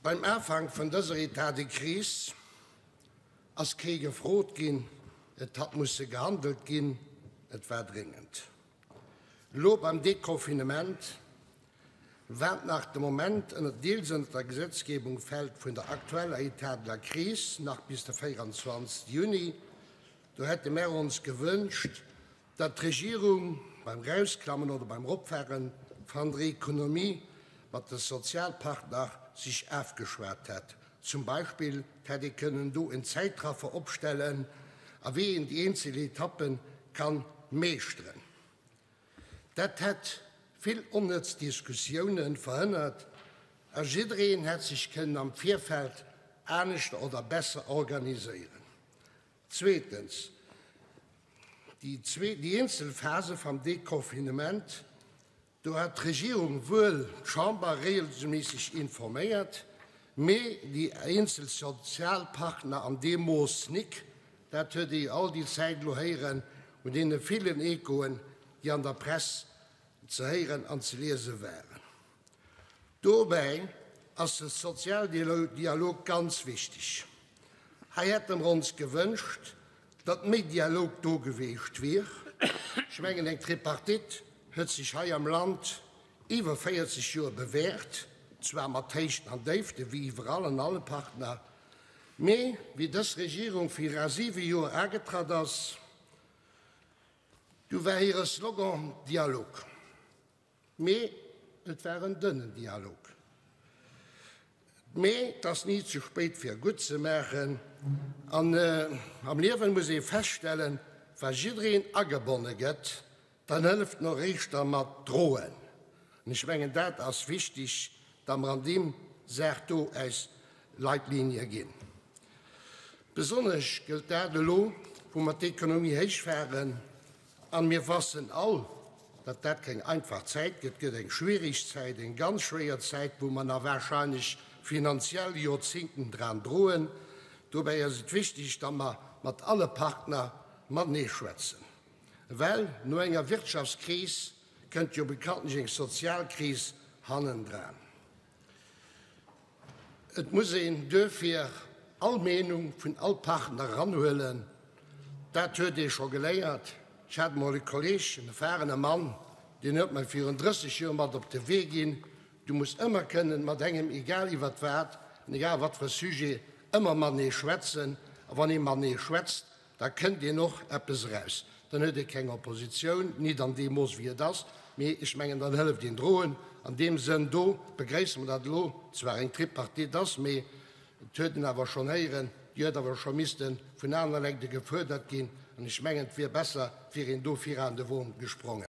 Beim Afank vun dëser État de crise ass kee gefrot ginn, et hat musse gehandelt ginn, et war dréngend. Elo beim Deconfinement, wat nach de Moment ënner deels ënner der Gesetzgebung fält vun der aktueller État de la crise, nach bis de 24 Juni, do hätte mär ons gewënscht, datt d'Regierung beim Rausklammen oder beim Ropfaren van der Ekonomie mat de Sozialpartner sich afgeschwat hätt. Zum Beispill hätt ee kënnen do en Zäitraffer opstellen, a wéi een déi eenzel Etappe kann meeschteren. Dat hätt vill onnëtz Diskussiounen verhënnert a jiddereen hätt sech kënnen am Virfeld aneschter oder besser organiséieren. Zweetens, déi déi eenzel Phase vam Deconfinement, do hat d'Regierung wuel d'Chamber regelméisseg informéiert, mee déi eenzel Sozialpartner an deem Mooss nik. Dat huet ee all déi Zäit elo héieren un deene villen Echoen, déi an der Press ze héieren an ze liese waren. Dobäi ass de Sozialdialog ganz wichteg. Hei hätte mer ons gewënscht, datt méi Dialog do geweecht wier. Ech mengen, eng Tripartite huet sech hei am Land iwwer 40 Joer bewährt, zwar mat Héichten an Déiften, wéi iwwerall an alle Partner, mee wéi dës Regierung viru siwe Joer agetratt ass, du war hire Slogan Dialog. Mee et war en dënnen Dialog. Mee et ass ni ze spéit fir gutt ze maachen. An am Liewen muss ee feststellen, wa jiddereen agebonne gëtt, dann hëlleft en och éischter mat droen. An ech mengen dat ass wichtig, datt mer an deem Saach do äis Leitlinie ginn. Besonnesch gëllt dat elo, wou mer d'Ekonomie héichfaren. An mir wassen all, datt dat keng einfach Zäit gëtt, gëtt eng schwierig Zäit, eng ganz schwéier Zäit, wou mer nach wahrscheinlech finanziell Jorzingten dran droen. Dobäi ass et wichtig, datt mer mat alle Partner matenee schwätzen, well no enger Wirtschaftskris kënnt jo bekanntlech eng Sozialkris hannendran. Et muss een duerfir all Meenung vun all Partner eranhuelen. Dat huet ee scho geléiert. Ech hat emol e Kolleg, en erfahrene Mann, deen huet mer virun 30 Joer mat op de Wee ginn, Du muss ëmmer kënnen mat engem, egal iwwert wat an egal wat fir e Sujet, ëmmer matenee schwätzen. A wann ee matenee schwätzt, Da kënnt een och eppes eraus. Dann huet ee keng Oppositioun, nit an deem Mooss wéi et ass, mee ech mengen, dann hëlleft een droen. An deem Sënn do begréisse mer, datt elo zwar eng Tripartite ass, mee et huet een awer schonn héieren, déi huet awer scho misste vun aner Lägde gefuerdert ginn. An ech mengen, et wier besser, et wier een do viraan de Won gesprongen.